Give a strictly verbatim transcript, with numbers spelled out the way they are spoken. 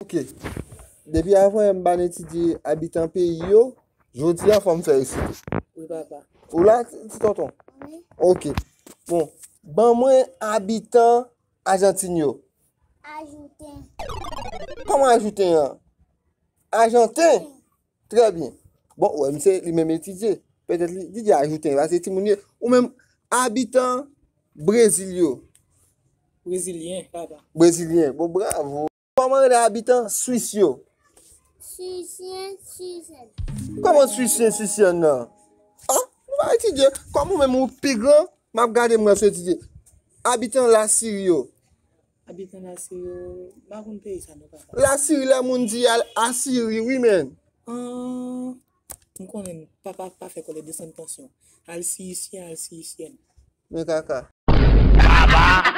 Ok. Depi avan yè m pa t etidye abitan peyi yo, jodi a fò m fè resite. Wi, papa. Ou la, ti tonton? Wi. Ok. Bon, ban mwen abitan Ajantin yo. Ajouten. Kòman Ajouten an? Ajanten? Trè byen. Bon, wè, misye li menm etidye. Petèt li, li di Ajouten, paske timoun ye. Ou menm, abitan Brezil yo. Brezilyen, papa. Brezilyen. Bon, bravo. Kòman rele abitan Swis yo? Swisyen, Swisyen. Kòman Swisyen, Swisyèn nan? Ah, nou pa etidye. Kòm ou menm ou pi gran, m ap gade mwen sou etidye. Abitan Lasiri yo. Abitan Lasiri yo, m pa konn peyi sa non, papa. Lasiri, lè moun di al Asiri, wi, men. Ah, m konnen, papa pa fè kòlè, desann tansyon. Al siyisyen, al siyisyèn. Men kaka. Papa,